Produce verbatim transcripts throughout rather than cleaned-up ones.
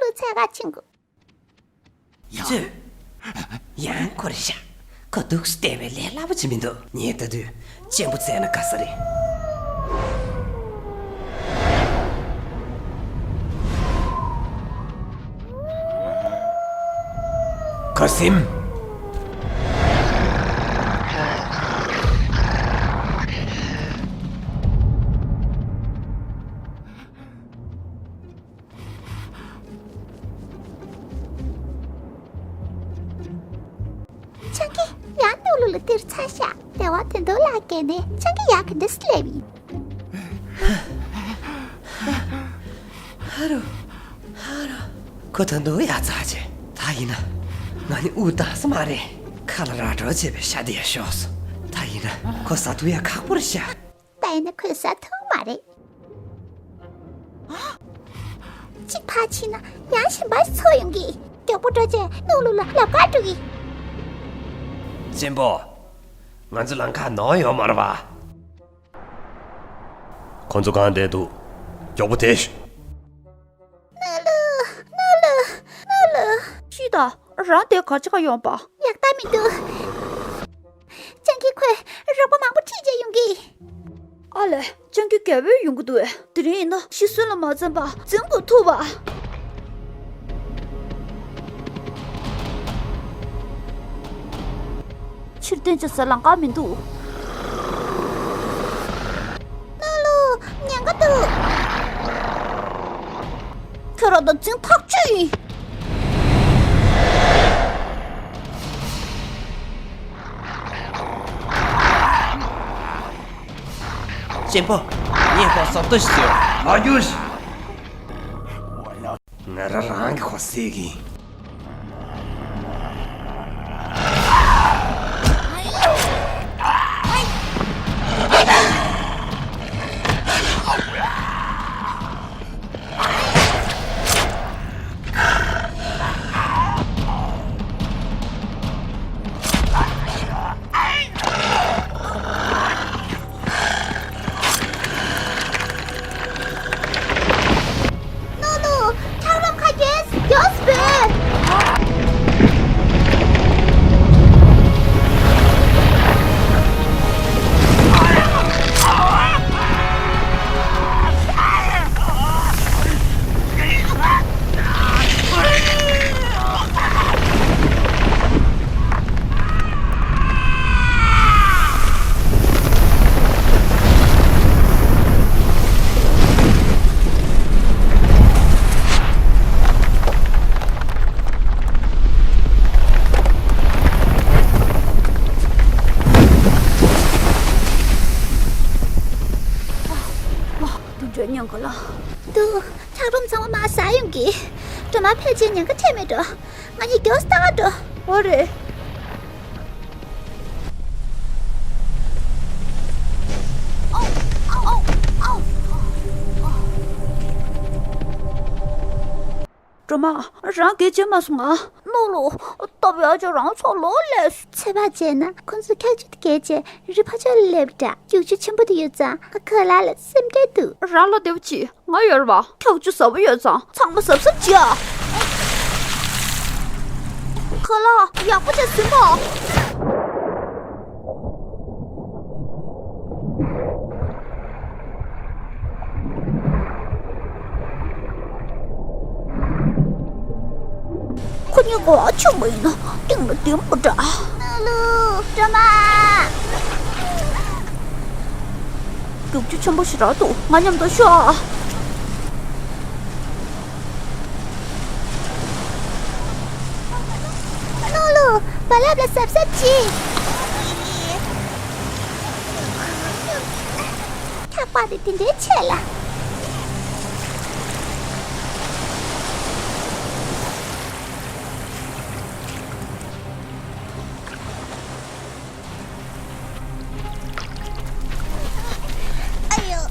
ལུ་འཚོལ་ག་ཕྱིན་དགོས། ཡང་། ཡང་ཁོ་རེད་ཤག་ཁོ་འདུག་སེ་བསྡད་པའི་ལས་སླ་པོ་ཅིག་མི་འདུག་ངས་ལྟ་དུས་གཅེན་པོ་བཙལ་ན་དགའ་ས་རེད། ཁ་སིམ། ཆང་གི་ཡང་ནུ་ལུ་ལ་དེར་ཚ་ཤ་དེ་བ་དེ་འདུག་ལ་གན་ནས་ཆང་གི་ཡག་གི་འདི་སླེབས་ཡིན། ཧ་རུ། ཧ་རུ། ཁོ་ད་འདུག་ཡ་ཚ་ཆེ། ད་ཡིན་ན། ང་ནི་དབུགས་འདང་ས་མ་རེད། ཁ་ལ་ར་འགྲོ་བྱས་པའི་ཤ་དེ་ཡ་ཤོག་སོང་། ད་ཡིན་ན་ཁོ་ཟ་ཐུབ་ཡ་ཁག་པོ་རེད་ཤག་ད་ཡིན་ན་ཁོས་ཟ་ཐུབ་མ་རེད། གཅིག་ཕར་ཕྱིན་ན་ཡང་གཞན་པ་ཞིག་འཚོལ་ཡོང་གི། མགྱོགས་པོ་འགྲོ་བྱས་ནུ་ལུ་ལ་ལབ་ག་འགྲོ་གི། གཅེན་པོ། ང་ཚོ་ལམ་ཁ་ནོར་ཡོད་མ་རེད་པ། ཁོ་ཚོ་གང་བསྡད་འདུག་མགྱོགས་པོ་དེད་ཤོག་ནུ་ལུ། ནུ་ལུ། ནུ་ལུ། ཤི་ད། རང་དེ་ག་ཅི་ག་ཡོང་པ། ཡག་ད་མི་འདུག་ཅང་གི་ཁོས་རོགས་པ་མང་པོ་ཁྲིད་བྱས་ཡོང་གི། ཨ་ལས། ཅང་གི་རྒྱལ་པོས་ཡོང་གི་འདུག་དེ་རིང་ཡིན་ན་ཤི་གསོན་ལ་མ་འཛེམས་པ་འཛིན་དགོས་ཐུག་པ། ཕྱིར་འཐེན་བྱེད་སའི་ལམ་ཁ་མི་འདུག་ནུ་ལུ། ཉེན་ཁ་འདུག་ཁྱོད་རང་དང་འཛིང་ཐག་ཆོད་ཡིན། གཅེན་པོ། ངས་ཁོ་སོབ་ཏོ་ཞིག་བཟོས། མ་རྒྱུགས། ང་རང་རང་གི་ཁོ་བསད་གི་ཡིན། ནུ་ལུ། ཁྲག་རོམ་ཁ་རྒྱས་མགྱོགས་སུ་འབོད། དུ་འགྲོ་མྱོང་གི་ལ། དུ། ཁྲག་རོམ་ཚང་མ་མར་ཟ་ཡོང་གི། སྒྲོལ་མ་ཕལ་ཆེར་ཉེན་ཁ་འཕྲད་མེད་འགྲོ། ང་གཉིས་མགྱོགས་སུ་ལྟ་ག་འགྲོ། འོ་རེད། ཨོ། ཨོ། ཨོ། སྒྲོལ་མ། རང་གིས་བྱས་མ་སོང་ང་། ནོ་ལོ། སྟོབས་ཡག་ཅོ་རང་ཚོ་ལོ་ལས། ཚོད་དཔག་བྱས་ན་ཁོང་ཚོ་འཁྱག་ཆུ་དེ་བརྒལ་བྱས་རི་ཕར་ཕྱོགས་ལ་སླེབས་འདྲ། རྒྱུག་ཆུ་ཆེན་པོ་དེ་ཡོད་ཙང་ཁོ་ལ་ལ་སེམས་ཁྲལ་འདུག་རང་ལ་བདེ་པོ་བྱེད། ང་ཡོད་རེད་པ། འཁྱག་ཆུ་ཟབ་པོ་ཡོད་ཙང་ཚང་མ་གཟབ་གཟབ་བྱེད་ཨ། ཁོ་ལ་ཡག་པོ་བྱས་ཟིན་པ། ཁོ་གཉིས་གོ་བ་ཆོད་པ་ཡིན་ན་སྟེང་ལ་ལྡེམ་པོ་འདྲ། ནུ་ལུ། སྒྲོལ་མ། རྒྱུག་ཆུ་ཆེན་པོ་ཞིག་རག་འདུག་ང་མཉམ་དུ་ཤོག་ཨ། ནུ་ལུ། རྦ་རླབས་ལ་གཟབ་གཟབ་གྱིས། འཁྱག་པ་དེ་དེ་འདྲའི་ཆེ་ལ། ཨ་ཡོ།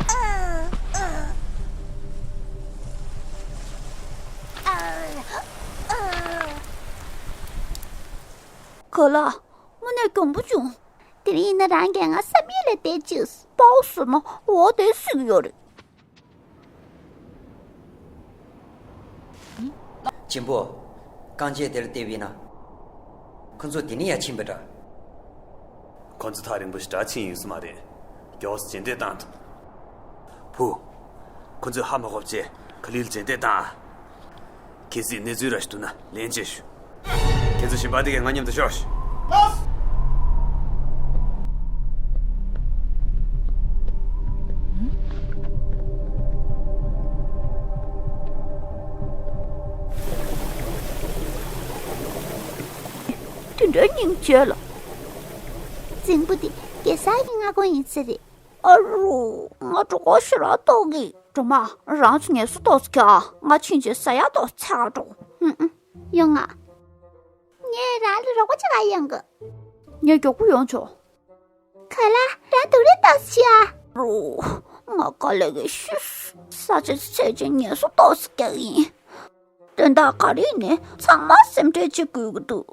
ཨ། ཨ། ཨ། གོ་ལ། དངོས་གནས་གྱོང་པོ་བྱུང་། དེ་རིང་ཡིན་ན་རང་གིས་ང་བསམ་ཡས་ལས་འདས་བཅུག་པའོ་ཟེར་ན་འོ་དེ་སྲིད་ཡོད་རེད། ཆེན་པོ། རྐང་རྗེས་དེར་བལྟས་པས་ན། ཁོ་ཚོ་དེ་ནས་ཡར་ཕྱིན་པ་འདྲ། ཁོ་ཚོ་ཐག་རིང་པོ་ཞིག་ར་ཕྱིན་ཡོད་ས་མ་རེད། མགྱོགས་སུ་རྗེས་འདེད་བཏང་ཐུབ། བུ། ཁོ་ཚོས་ཧ་མ་གོ་བྱས་ག་ལེར་རྗེས་འདེད་བཏང་། གལ་སྲིད་གནས་ཚུལ་ར་ཞིག་འདུག་ན་ལན་བྱེད་ཤོག་ཁྱེད་ཚོ་ཞིང་པ་དེ་གའི་ང་མཉམ་དུ་ཤོག་དེ་འདྲའི་སྙིང་རྗེ་ལ། རྫིང་བུ་དེ་གེ་སར་གྱི་མངའ་ཁོངས་ཡིན་ས་རེད། ཨ་རུ། ང་གྲོད་ཁོག་ཞེ་དྲག་ལྟོགས་ཀྱི། སྒྲོལ་མ། རང་ཚོ་ངལ་གསོ་ཏོག་ཙམ་རྒྱག་ང་ཕྱིན་བྱས་ཟ་ཡག་ཏོག་ཙམ་འཚོལ་ག་འགྲོ། ཧུམ། ཡོང་ང་། ངས་རང་ལ་རོགས་པ་བྱེད་ག་ཡོང་གི། ངས་མགྱོགས་པོ་ཡོང་ཆོག་ག་ལ། རང་སྡུག་རུས་ཏོག་ཙམ་བྱེད་ཨ། རུ། ང་དཀའ་ལས་ཀྱིས་ཤི་སོང་། ཟ་ཆས་ཚོད་ཅིག་ངལ་གསོ་ཏོག་ཙམ་རྒྱག་གི་ཡིན། དོན་དག་ག་རེ་ཡིན་ནའི་ཚང་མ་སེམས་ཁྲལ་བྱེད་དགོས་ཀྱི་འདུག་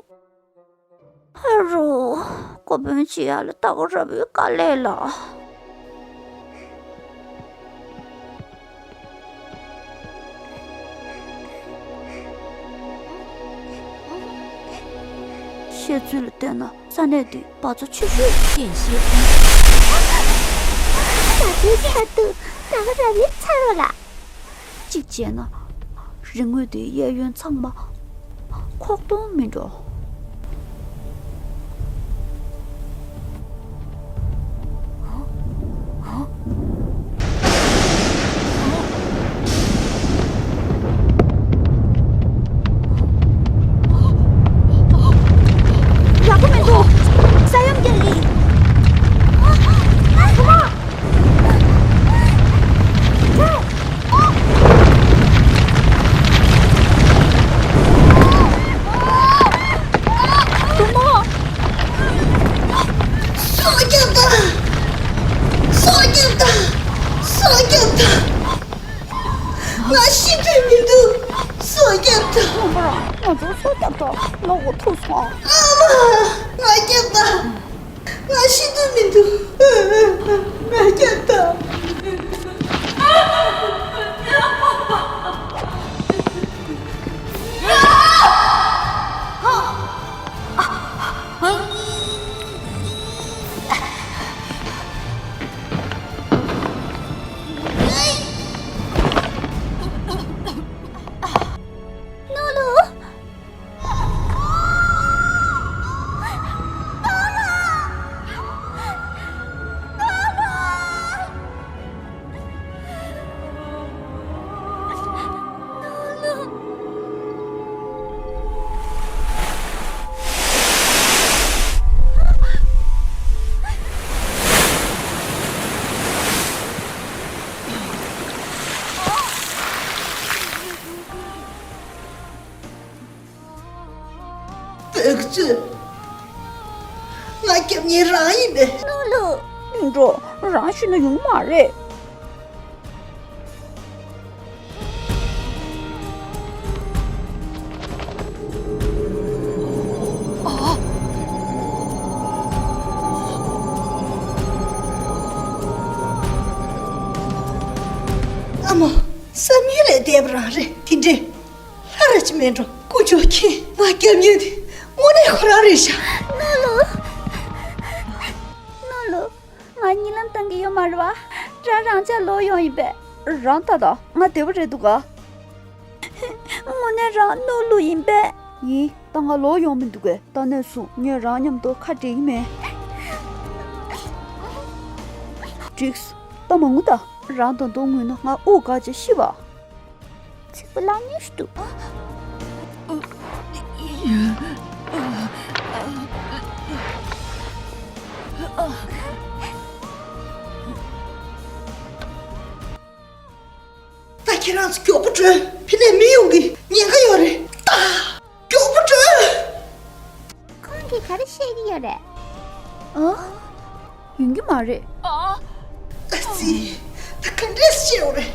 ཨ་རོ། ཀོ་བོན་བྱེད་ཡག་ལ་ད་ག་ར་བའི་དཀའ་ལས་ལ། བཤད་ཚུལ་ལ་བལྟས་ན་ས་གནས་འདི་བ་ཚྭ་ཆུ་ཤུར་རྐྱེན་བཤད། ད་དུང་ཆར་འདུག་ད་ག་ར་བའི་ཚ་རོགས་ལ། གཅིག་བྱས་ན། རི་ངོས་དེའི་གཡས་གཡོན་ཚང་མ་ཁོག་སྟོང་མིན་འགྲོ། ཡག་པོ་མི་འདུག་ས་ཡོམ་རྒྱག་གི་ཡིན། བུ་མོ། སྲོག་སྐྱོབ་དང་། སྲོག་སྐྱོབ་དང་། སྲོག་སྐྱོབ་དང་། ང་ཤི་འདོད་མི་འདུག་སྲོག་སྐྱོབ་དང་། ཁོང་པ་རང་ང་ཚོར་སྲོག་སྐྱོབ་དང་། ལོག་གོ་ཐུག་སོང་། ཨ་མ། ང་སྐྱོབ་དང་། ང་ཤི་འདོད་མི་འདུག་ང་སྐྱོབ་དང་། ནོ་ལོ། བོད་ཚོས་ང་སྐྱོབ་མཁན་རང་ཡིན་པས། ནོ་ལོ། མི་འགྲོ། རང་ཤི་ན་ཡོང་མ་རེད། ཨ་མ། བསམ་ཡུལ་ལས་འདས་པ་རང་རེད། དེ་འདྲས་ལྷ་ར་ཅི་མེད་འགྲོ། དཀོན་མཆོག་མཁྱེན། ང་སྐྱབས་མཁན་དེ་དངོས་གནས་ཁོ་རང་རེད་ཤག་ནོ་ལོ། ནོ་ལོ། ང་གཉིད་ལམ་བཏང་གི་ཡོད་མ་རེད་བ། རང་རང་ཅག་ལོག་ཡོང་ཡིན་པས། རང་ལྟ་དང་། ང་བདེ་པོ་རེད་འདུག་ག་དངོས་གནས་རང་ནོར་ལུག་ཡིན་པས། ཡིན། ད་ང་ལོག་ཡོང་མི་འདུག་གས། ད་ནས་བཟུང་ངས་རང་མཉམ་དུ་ཁ་འབྲལ་གྱི་མེད། འགྲིགས། ད་མ་ངུ་ད། རང་ད་དུང་ངུས་ན་ང་དབུགས་འགག་བྱས་ཤི་བ། ཚིག་པ་བརླག་ཉེན་ཞིག་འདུག་ད་ཁྱེད་རང་ཚོ་མགྱོགས་པོ་བྲོས། ཕི་ནས་མི་ཡོང་གི་ཉེན་ཁ་ཡོད་རེད། ད་མགྱོགས་པོ་བྲོས། ཁོང་གིས་ག་རེ་བཤད་ཀྱི་ཡོད་རེད། ཨ། ཡོང་གི་མ་རེད། ཨ་ཙི། ད་ག་འདྲས་བཤད་ཡོད་རེད།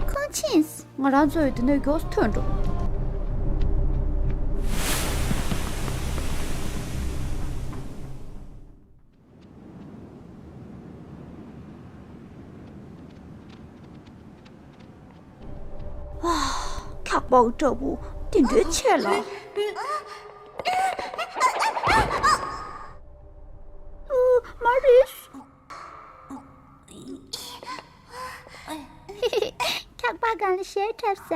ཁོང་ཕྱིན། ང་རང་ཚོས་འདི་ནས་མགྱོགས་སུ་ཐོན་འགྲོ། ཨ། ཁྱག་པགས་འདྲ་པོ་དེ་འདྲའི་ཆེ་ལ། ཨུ། མ་རེད། ཁྱག་པགས་སྒང་ལ་ཞེད་འཁྲབ་ས།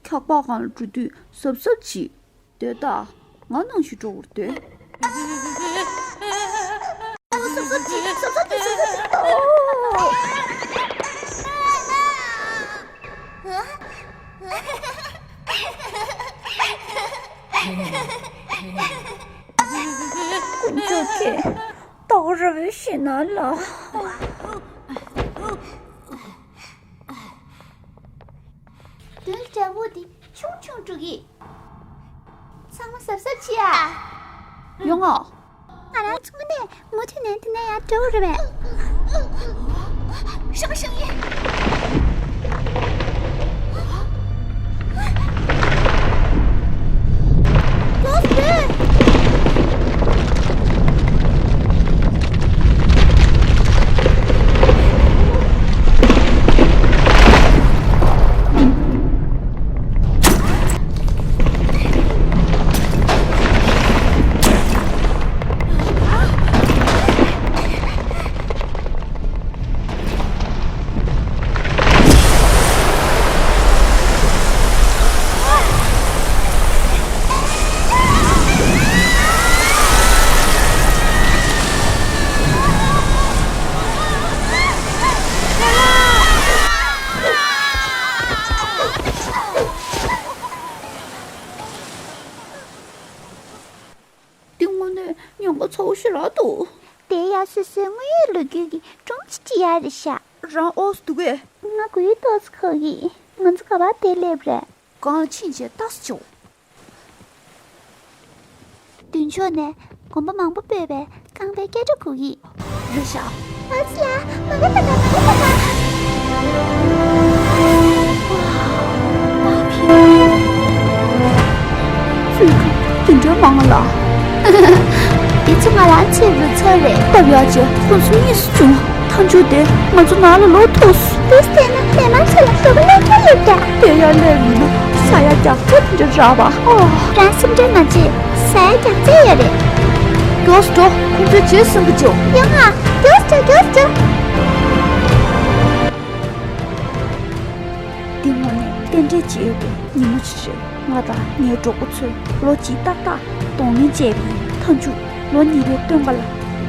ཁྱག་པགས་སྒང་ལ་འགྲོ་དུས་གཟབ་གཟབ་གྱིས། དེ་ད་ང་ནང་བཞིན་འགྲོ་བར་འདོད། དཀོན་མཆོག་གིས་ད་ག་རང་བའི་ཞེད་སྣང་ལ། མདུན་གྱི་བྱ་ཕོ་དེ་ཆུང་ཆུང་འགྲོ་གི། ཚང་མ་གཟབ་གཟབ་བྱེད་ཨ། ཡོང་ཨ། ང་རང་ཚང་མ་ནས་མུ་མཐུད་ནས་དེ་ནས་ཡར་འགྲོ་རེད་པས། ཧྲང་ཧྲང་ཡིན། འདི་དངོས་གནས་ཉེན་ཁ་ཚ་བོ་ཞིག་རེད་འདུག་དེ་ཡང་སོ་སོའི་དངོས་ཡོད་ལོ་རྒྱུས་ཀྱི་སྒྲུང་ཅིག་བྲིས་ཡ་རེད་ཤག་རང་ཨོ་སི་འདུག་གས། ང་གུ་ཡུ་ཏོག་ཙམ་ཁོག་གི། ང་ཚོ་ག་པར་བསྡད་སླེབས་རེད། གང་ཕྱིན་བྱས་ཏོག་ཙམ་བྱུང་། མདུན་ཕྱོགས་ནས་གོམ་པ་མང་པོ་སྤོས་པའི་རྐང་པའི་སྐད་སྒྲ་གོ་གི། རེད་ཤག་ཨ་ཙི་ཡ། མ་གི་ད་ག་མ་གི་ད་ག་ཚུལ་ཁྲིམས་དེ་འདྲའི་མང་ང་ལ། འདི་ཚོ་ང་རང་ཚོའི་རུ་ཚོགས་རེད། སྟབས་ཡག་བྱས་ཁོ་ཚོ་གཉིས་སུ་བྱུང་། ཐང་ཆུ་དེ་ང་ཚོ་ནང་ལ་ལོག་ཐུབ་སོང་། དེ་བལྟས་ན་མི་མང་ཚོ་ལ་དོགས་པ་སླེབས་ཀྱི་ཡོད་ཀྱང་། དེ་ཡར་སླེབས་ཡིན་ན་ས་ཡ་རྒྱག་ཚད་འདྲ་རག་པ། ཨོ། རང་སེམས་ཁྲལ་མ་བྱེད། ས་ཡ་རྒྱག་ཚད་ཡོད་རེད། མགྱོགས་སུ་འགྲོ། ཁོང་ཚོའི་རྗེས་སུ་འབུད་ཅོག་ཡོང་ང་། མགྱོགས་སུ་འགྲོ། མགྱོགས་སུ་འགྲོ། འདི་དངོས་གནས་རྟེན་འབྲེལ་བྱས་ཡོད་པའི་ཉིན་མོ་ཞིག་རེད། ང་དང་ངའི་གྲོགས་པོ་ཚོས་ལོ་གཅིག་ཏག་ཏག་གདོང་ལེན་བྱས་པ་ཡིན། མཐའ་མཇུག་ལོ་གཉིས་པའི་སྟོན་ཁ་ལ་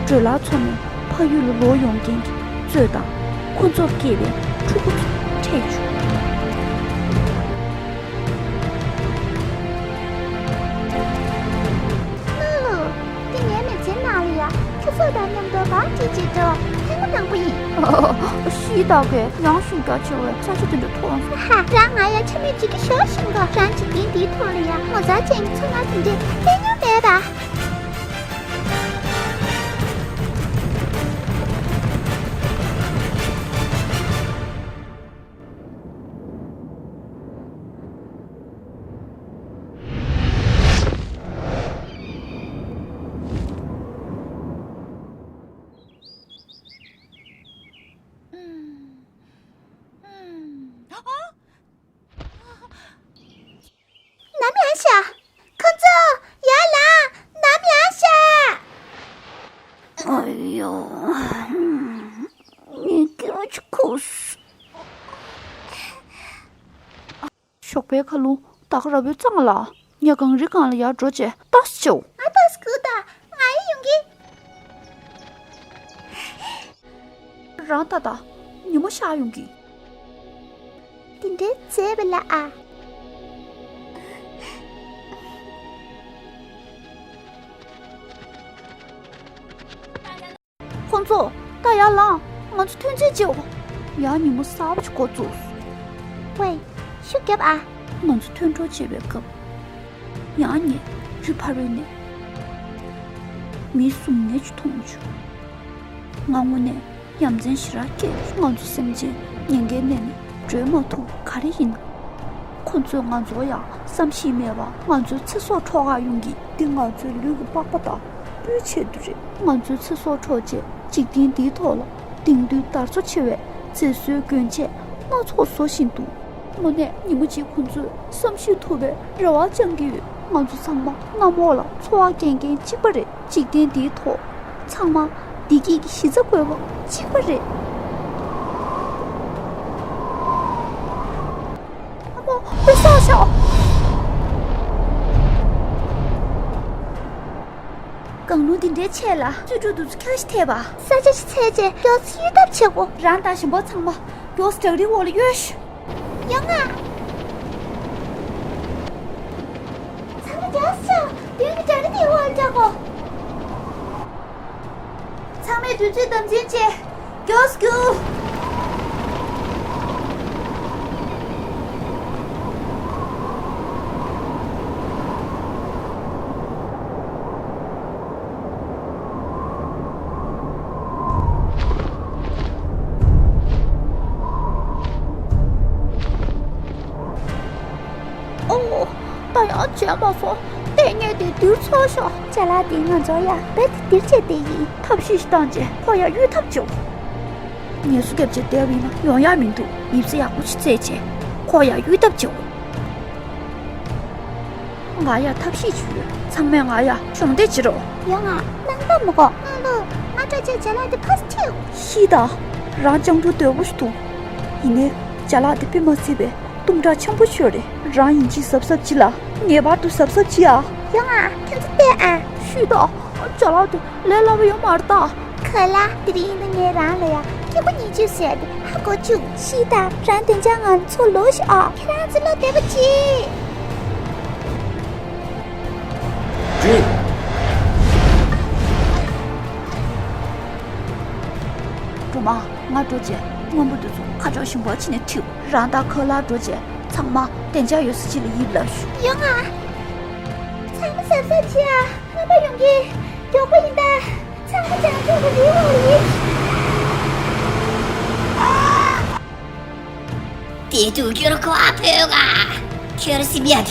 བགྲོད་ལམ་མཚོ་ནས་ཕ་ཡུལ་ལ་ལོག་ཡོང་མཁན་གྱི་གཙོད་དང་ཁོ་ཚོར་སྐྱེས་པའི་ཕྲུ་གུ་ཚོ་འཕྲད་བྱུང་། ལུ་ལུ། འདི་ངའི་མི་ཚེའི་ནང་ལ་ཡ། ཁྱེད་ཚོ་དང་མཉམ་དུ་བག་ཅིག་ཅིག་འགྲོ་ཐེངས་མ་དང་པོ་ཡིན། ཤི་ད་གས་ཡང་ཤུགས་རྒྱ་ཆེ་བའི་ས་ཆ་དེ་འདྲ་མཐོང་སོང་། ཧ་ཧ། རང་ང་ཡ་ཆ་མེད་ཅིག་གི་ཞོག་ཤིང་གོ། རང་འཇིག་རྟེན་འདིའི་ཐོག་ལ་ཡ་ངོ་མཚར་ཅན་གྱི་ཚོར་སྣང་དེ་འདྲས་སླེབས་མྱོང་མེད་པ། ནམ་ཡང་ཤ། ཁོ་ཚོ་ཡར་ལངས། ནམ་ཡང་ཤ། ཨ་ཡོ། ངས་སྐྱེ་བ་ཅིག་ཁུག་སོང་། ཞོགས་པའི་ཁ་རླུང་ད་ག་རང་བོའི་རྩ་ང་ལ། ངས་གངས་རི་སྒང་ལ་ཡར་འགྲོ་བྱས་ཏོག་ཙམ་བྱེད། ང་ཏོག་ཙམ་སྒུག་དང་། ང་ཡི་ཡོང་གི། རང་ད་ལྟ་ཉིན་མོ་ཤར་ཡོང་གི། དེ་འདྲའི་མཛེས་པ་ལ་ཨ། ཁོང་ཚོ་ད་ཡར་ལངས། ང་ཚོ་ཐོན་རྫས་བརྗེ་འོ། ཡར་ཉིན་མོ་གསར་པ་ཞིག་འགོ་བཙུགས། ཝེ། ཤུགས་རྒྱབ་ཨ། ང་ཚོ་ཐོན་འགྲོ་བྱེད་པའི་སྐབས། ཡང་ངས་རི་ཕ་རོལ་ནས་མི་གསུམ་ནས་ཅིག་མཐོང་བྱུང་། ང་དངོས་གནས་ཡ་མཚན་ཞེ་དྲག་སྐྱེས། ང་ཚོ་སེམས་ཅན་ཉེན་ཁའི་གནས་ནས་བྲོས་མ་ཐུབ་ག་རེ་ཡིན་ན། ཁོ་ཚོས་ང་ཚོར་ཡང་བསམ་ཤེས་མེད་པར་ང་ཚོའི་ཚེ་སྲོག་འཕྲོག་གར་ཡོང་གི། འདི་ང་ཚོའི་ལུས་ཀྱི་པགས་པ་དང་སྤུའི་ཆེད་དུ་རེད། ང་ཚོའི་ཚེ་སྲོག་འཕྲོག་བྱས་འཇིག་རྟེན་འདིའི་ཐོག་ལ་དེང་དུས་དར་ཚོ་ཆེ་བའི་མཛེས་བཟོའི་གྱོན་ཆས་སྣ་ཚོགས་བཟོ་བཞིན་འདུག་དངོས་གནས་ཉིན་མོ་གཅིག་ཁོང་ཚོས་བསམ་ཤེས་ཐུབ་པའི་རེ་བ་བཅང་གི་ཡོད། ང་ཚོ་ཚང་མ་གནམ་འོག་ལ་འཚོ་བ་སྐྱེལ་མཁན་གཅིག་པ་རེད། འཇིག་རྟེན་འདིའི་ཐོག་ཚང་མ་བདེ་སྐྱིད་ཀྱི་གཞི་རྩ་བཀོད་པ་གཅིག་པ་རེད། ཨ་མ། ཨོ་སོ་ཤོག་གངས་རླུང་འདི་འདྲའི་ཆེ་ལ་གཙོད་ཕྲུག་དེ་ཚོ་ཁྱབ་ཤས་ཐེབས་པ། ས་ཆ་ཞིག་འཚོལ་བྱས་མགྱོགས་སེ་གཡོལ་ཐབས་བྱེད་དགོས། རང་དང་གཞན་པ་ཚང་མ་མགྱོགས་སེ་བྲག་རིའི་འོག་ལ་གཡོལ་ཤོག་ཡོང་ང་། ཚང་མ་མགྱོགས་སེ་ཤོག་མདུན་གྱི་བྲག་རི་དེའི་འོག་ལ་འགྲོ་དགོས། ཚང་མས་དུས་ཚོད་དམ་འཛིན་བྱེད། མགྱོགས་སུ་རྒྱུགས། ཨོ། ད་ཡང་བྱས་མ་སོང་། ལྟས་ངན་དེ་འདིར་འཚོལ་ཤོག་ཅ་ལག་དེ་ང་ཚོར་ཡ་རྦད་དེ་འདིར་བྱས་བསྡད་ཡིན། ཐབས་ཤེས་ཤིག་བཏང་རྗེས་ཁོ་ཡར་གཡུག་ཐབས་བྱེད་དགོས། ངལ་གསོ་བརྒྱབ་བྱས་བསྡད་པ་ཡིན་ན་ཡོང་ཡ་མི་འདུག་ཡིབ་སེ་ཡག་པོ་ཞིག་བཙལ་བྱས་ཁོ་ཡར་གཡུག་ཐབས་བྱེད་དགོས། ང་ཡ་ཐབས་ཤེས་ཅིག་ཡོད། ཚང་མས་ང་ཡ་གཞོགས་འདེགས་བྱེད་རོགས། ཡོང་ང་། སྣང་དག་མི་དགོས། ང་ལོ། ང་སྤྲོ་བྱས་ཅ་ལག་དེ་ཕར་ཁྲིད། ཤི་ད། རང་སྤྱང་གྲུང་དོད་པོ་ཞིག་འདུག་ཡིན་ནའི་ཅ་ལག་དེ་དཔེ་མ་སྲིད་པའི་གཏུམ་དྲག་ཆེན་པོ་ཤོས་རེད། རང་ཡིན་གཅིག་གཟབ་གཟབ་གྱིས་ལ། ངེས་པར་དུ་གཟབ་གཟབ་གྱིས་ཨ། ཡོང་ང་། ཁྱེད་ཚོ་ལྟོས་ཨ། ཤི་ད། ཅ་ལག་དེ་ལས་སླ་པོ་ཡོད་མ་རེད་ད། ཁོ་ལ་དེ་རིང་ནི་ངས་རང་ལ་ཡ་སྐྱེ་བོ་ཉིན་བཅུ་ཟེར་ཏེ་ཧ་གོ་བཅུག་ཤི་ད། རང་དེ་འཇགས་ངང་ཚུར་ལོག་ཤོག་ཨ། ཁྱེད་རང་ཚོ་བློ་བདེ་པོ་བྱེད། སྒྲུང་མ། ང་འགྲོ་རྗེས་སྔོན་པོ་དེ་ཚོ་ཁ་ཕྱོགས་གཞན་པར་ཕྱིན་ནས་ཁྲིད། རང་དང་ཁོ་ལ་འགྲོ་རྗེས་ཚང་མ་བདེ་འཇགས་ཡོད་ས་ཅིག་ལ་ཡིབ་ལབ་ཞུ། ཡོང་ང་། ཚང་མ་གཟབ་གཟབ་བྱེད་ཨ། རྔོན་པ་ཡོང་གི། མགྱོགས་པོ་ཡིན་ད། ཚང་མ་བྱང་ཆུབ་ཀྱི་རིའི་འོག་ལ་ཡིབ། དེ་དུས་ཁྱོད་ཁོ་ཨ་ཕོད་ག་ཁྱོད་སེམས་ཡ་དེ།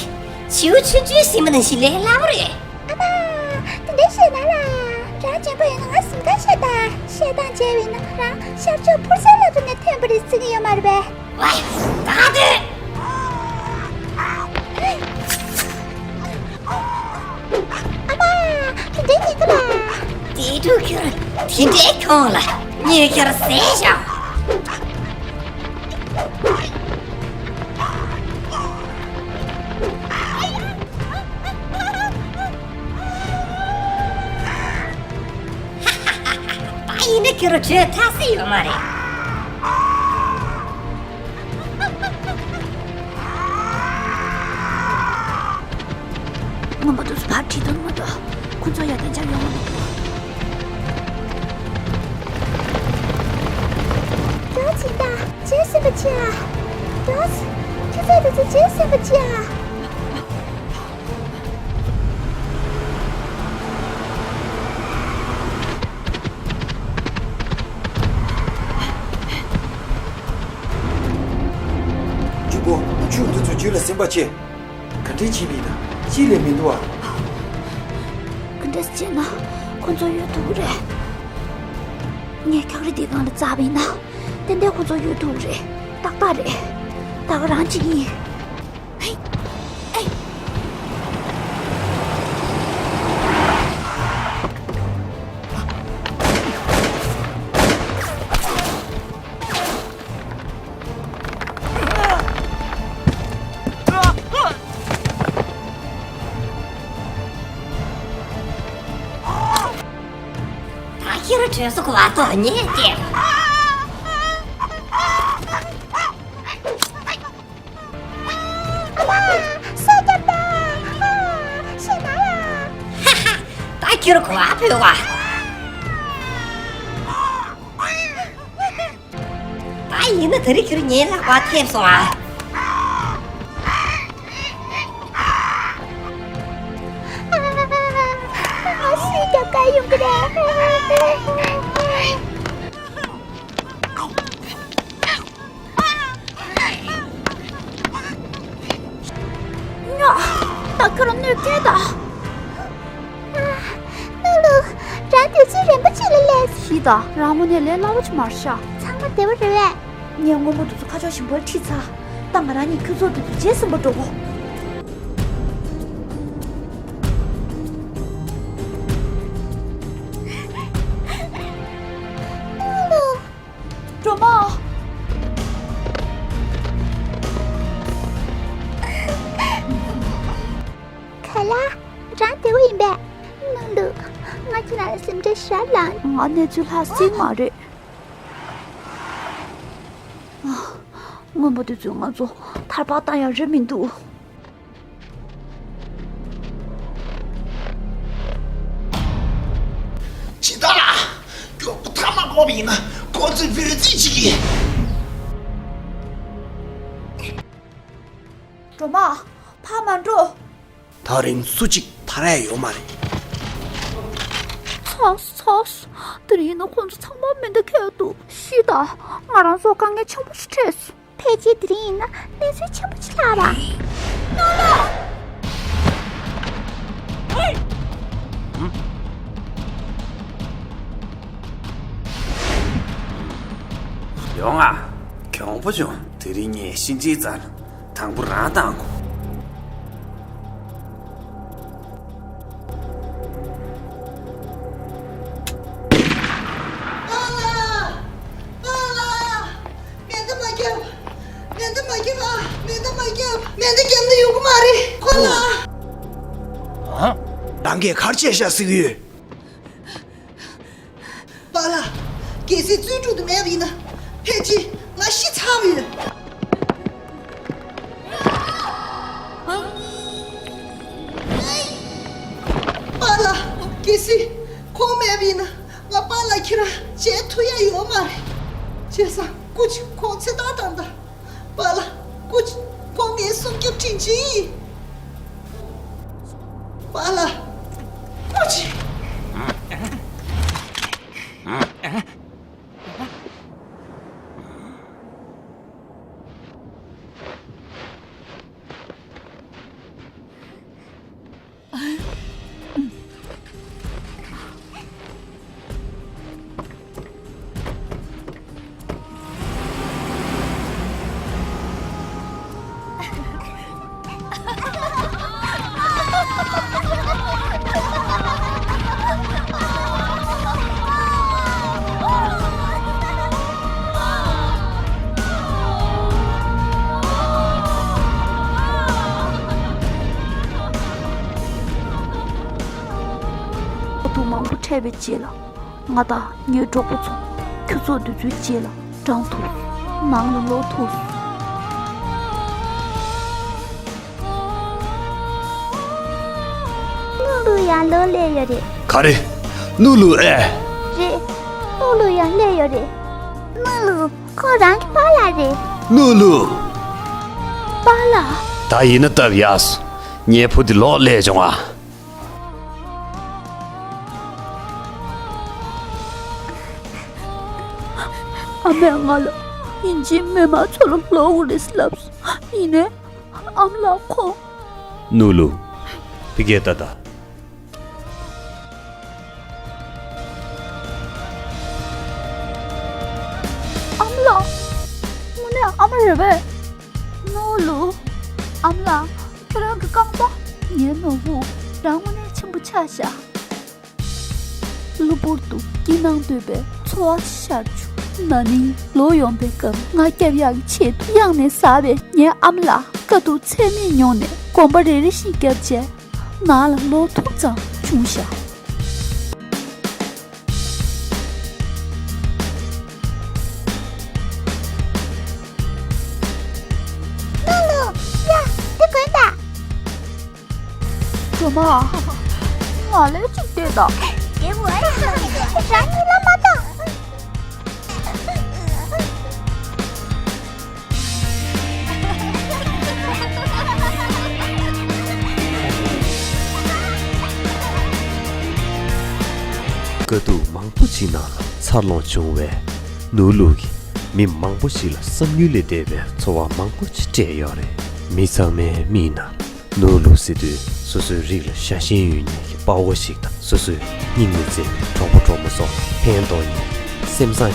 བྱིའུ་ཆུང་ཆུང་སེམས་པ་ནང་བཞིན་ལས་སླ་པོ་རེད། ཨ་མ། དེ་འདྲ་བཤད་ན་ལ། རང་འཇོན་པོ་ཡིན་ན་ང་གཟིམ་ཁང་བཤད་ད། བཤད་སྟངས་བྱས་པ་ཡིན་ན་རང་ཤར་ཕྱོགས་ཕུར་ས་ལ་འགྲོ་ནས་ཐོན་པ་རེད་ཟེར་གྱི་ཡོད་མ་རེད་པས། ཝའི། ད་དེ། ཨ་མ། དེ་འདྲའི་ཉེན་ཁ་ལ། དེ་དུས་ཁྱོད་དེ་འདྲའི་གྱོང་ལ་ངས་ཁྱོད་བཟས་བཞག་ད་ཡིན་ན་ཁྱོད་བྲོས་ཐལ་ས་ཡོད་མ་རེད། རྔོན་པ་དེ་ཚོ་ཕར་ཁྲིད་དོན་མ་གཏོགས་ཁོ་ཚོ་ཡར་བདེ་འཇགས་ཡོང་མི་འདུག་མགྱོགས་ཕྱིན་ད། རྗེས་ཟིན་པ་ཅི་ཨ། མགྱོགས། ཁྱེད་ཚོ་དེ་ཚོ་རྗེས་ཟིན་པ་ཅི་ཨ། ཇུ་པོ། ཆུ་འདི་ཚོ་རྒྱུད་ལ་ཟིན་པ་ཆེ། ག་འདྲས་བྱས་པ་ཡིན་ན་ཅི་ལས་མི་འདུག་ཨ། ག་འདྲས་བྱས་ན་ཁོ་ཚོ་ཡོད་ཐུབ་ཀྱི་རེད། ངས་འཁྱགས་རི་འདི་སྒང་ལ་འཛེགས་པ་ཡིན་ན་ཏན་ཏན་ཁོ་ཚོ་ཡོད་ཐུབ་ཀྱི་རེད། ཏག་ཏག་རེད། ད་ག་རང་གཅིག་ཡིན། ཧེ། ཨེ། ད་ཁྱེད་རང་བྲོས་སོང་གོ་བ་དོ་ཉེས་ཏེ། ཨ་མ། སོ་རྒྱབ་ད། ཨ། ཤེས་མ་ལ། ཧ་ཧ། ད་ཁྱོད་གོ་བ་ཕོད་བ། ད་ཡིན་ན་དེ་རིང་ཁྱོད་ངའི་ལག་པར་ཐེབས་སོང་ཨ། ཨ། སོ་རྒྱབ་ཀ་ཡོང་གི་རེད། ཉོ། ད་ཁྱོད་རང་གནོད་སྐྱེལ་དང་། ཨ། ནུ་ལུ། རང་དུས་ཚོད་རན་པོ་ཅིག་ལ་སླེབས། ཤི་ད། རང་དངོས་གནས་ལས་སླ་པོ་ཅིག་མ་རེད་ཤག་ཚང་མ་བདེ་པོ་རེད་པས། ངས་རྔོན་པ་དེ་ཚོ་ཁ་ཕྱོགས་གཞན་པར་ཁྲིད་ཚར། ད་ ད་ང་རང་གཉིས་ཁྱུ་ཚོགས་དེ་ཚོ་རྗེས་ཟིན་པ་འགྲོ་གོ། སྒྲོལ་མ། ཁ་ལ། རང་བདེ་པོ་ཡིན་པས། ནུ་ལུ། ང་ཁྱེད་རང་ལ་སེམས་ཁྲལ་ཞེ་དྲག་ལངས། ང་གནས་ཚུལ་ལྷག་སྲིད་མ་རེད། ཨ། རྔོན་པ་དེ་ཚོས་ང་ཚོ་ཐར་པ་བཏང་ཡག་རེད་མི་འདུག་ཇི་ལྟར་ལ། མགྱོགས་པོ་ཐར་མ་དགོས་པ་ཡིན་ན་ཁོ་ཚོས་འབོད་རྩིས་བྱེད་ཀྱི། སྒྲོལ་མ། ཕར་མ་འགྲོ། ད་རིང་སུ་གཅིག་ཐར་ཡ་ཡོད་མ་རེད། ཚོགས་སོ་ཚོགས་སོ། དེ་རིང་ཡིན་ན་ཁོང་ཚོ་ཚང་མ་མེ་མདའ་ཁྱེར་འདུག་ཤི་ད། ང་རང་ཚོ་དཀའ་ངལ་ཆེན་པོ་ཞིག་འཕྲད་སོང་། ཕལ་ཆེར་དེ་རིང་ཡིན་ན་གནས་ཚུལ་ཆེན་པོ་ཞིག་ལྷག་ར། ཡོང་ང་། གྱོང་པོ་བྱུང་། དེ་རིང་ངས་གཤིན་རྗེའི་རྩ་ལ་དང་པོ་རང་བཏང་གོ། པཱ་ལགས། པཱ་ལགས། མེ་མདའ་མ་རྒྱབ། མེ་མདའ་མ་རྒྱབ་ཨ། མེ་མདའ་མ་རྒྱབ། མེ་མདའ་རྒྱབ་ན་ཡོང་གི་མ་རེད་ཁོ་ལགས། ཨ། རང་གིས་ག་རེ་བྱས་ཤག་ཟེར་གི་ཡོད། པཱ་ལགས། གལ་སྲིད་བརྩོན་འགྲུས་དེ་མེད་པ་ཡིན་ན། ཕལ་ཆེར་ང་ཤི་ཚར་བ་ཡོད། པཱ་ལགས། གལ་སྲིད་ཁོང་མེད་པ་ཡིན་ན་ང་པཱ་ལགས་ཁྱེད་རང་མཇལ་ཐུབ་ཡ་ཡོད་མ་རེད། བྱས་ཙང་སྐུ་མཁྱེན་ཁོང་ཚེ་ཐར་བཏང་དང་། པཱ་ལགས། སྐུ་མཁྱེན་ཁོང་ངའི་སྲོག་སྐྱོབ་དྲིན་ཆེན་ཡིན། པཱ་ལགས། སྐུ་མཁྱེན། ཐུག་མང་པོ་འཕྲད་པའི་རྗེས་ལ། ང་དང་ངའི་གྲོགས་པོ་ཚོ་ཁྱུ་ཚོགས་འདི་ཚོའི་རྗེས་ལ་འབྲངས་ཐུབ། ནང་ལ་ལོག་ཐུབ། ནུ་ལུ་ཡང་ལོག་སླེབས་ཡོད་རེད། ག་རེ། ནུ་ལུ་ཨེ། རེད། ནུ་ལུ་ཡང་སླེབས་ཡོད་རེད། ནུ་ལུ། ཁོ་རང་གི་པཱ་ལགས་རེད། ནུ་ལུ། པཱ་ལགས། ད་ཡིན་ན་སྟབས་ཡག་སོང་། ངའི་བུ་འདི་ལོག་སླེབས་བྱུང་ཨ། ཨ་མས་ང་ལ་ཡིན་གཅིག་མིན་གཅིག་ང་ཚོ་ལ་ལོག་དགོས་རེད་ལབ་སོང་། ཡིན་ནའི་ཨ་མ་ལགས་ཁོང་། ནུ་ལུ། ཕི་གེ་ཏ་ཏ། ཨ་མ་ལགས། དངོས་གནས་ཨ་མ་རེད་པས། ནུ་ལུ། ཨ་མ་ལགས། ཁྱོད་རང་གི་རྐང་པ། ངའི་ནོར་བུ། རང་དངོས་གནས་ཆེན་པོ་ཆགས་ཤག་གློ་བུར་དུ་སྐྱིད་སྣང་དོད་པའི་ཚོར་བ་ཤར་བྱུང་། ན་ནིང་ལོག་ཡོང་པའི་སྐབས་ང་སྐྱོབ་ཡག་གི་ཆེད་དུ་གཡང་ནས་ཟ་བའི་ངའི་ཨ་མ་ལགས་དཀའ་སྡུག་ཚད་མེད་མྱོང་ནས་གོམ་པ་རེ་རེ་བཞིན་བརྒྱབ་རྗེས་ནང་ལ་ལོག་ཐུབ་ཙམ་བྱུང་ཤག་ནུ་ལུ། ཡ། འདི་གོན་དང་། སྒྲོལ་མ། ང་ལ་གཅིག་སྟེར་དང་། རང་གཉིད་ལ་མ་བཏང་། དཀའ་སྡུག་མང་པོ་ཞིག་ནང་ལ་འཚར་ལོངས་བྱུང་བའི་ནུ་ལུ་གིས་མི་མང་པོ་ཞིག་ལ་བསམ་ཡུལ་ལས་འདས་པའི་ཚོར་བ་མང་པོ་ཞིག་སྤྲད་ཡོད་རེད། མི་ཚང་མའི་མིག་ནང་ནུ་ལུ་ཟེར་དུས་སོ་སོའི་རིགས་ལ་ཤ་ཞེན་ཡོད་མཁན་གྱི་དཔའ་བོ་ཞིག་དང་། སོ་སོའི་སྙིང་ནས་བརྩེ་བའི་གྲོགས་པོ་གྲོགས་མོ་སོགས་ལ་ཕན་ཐོགས་མཁན། སེམས་བཟང་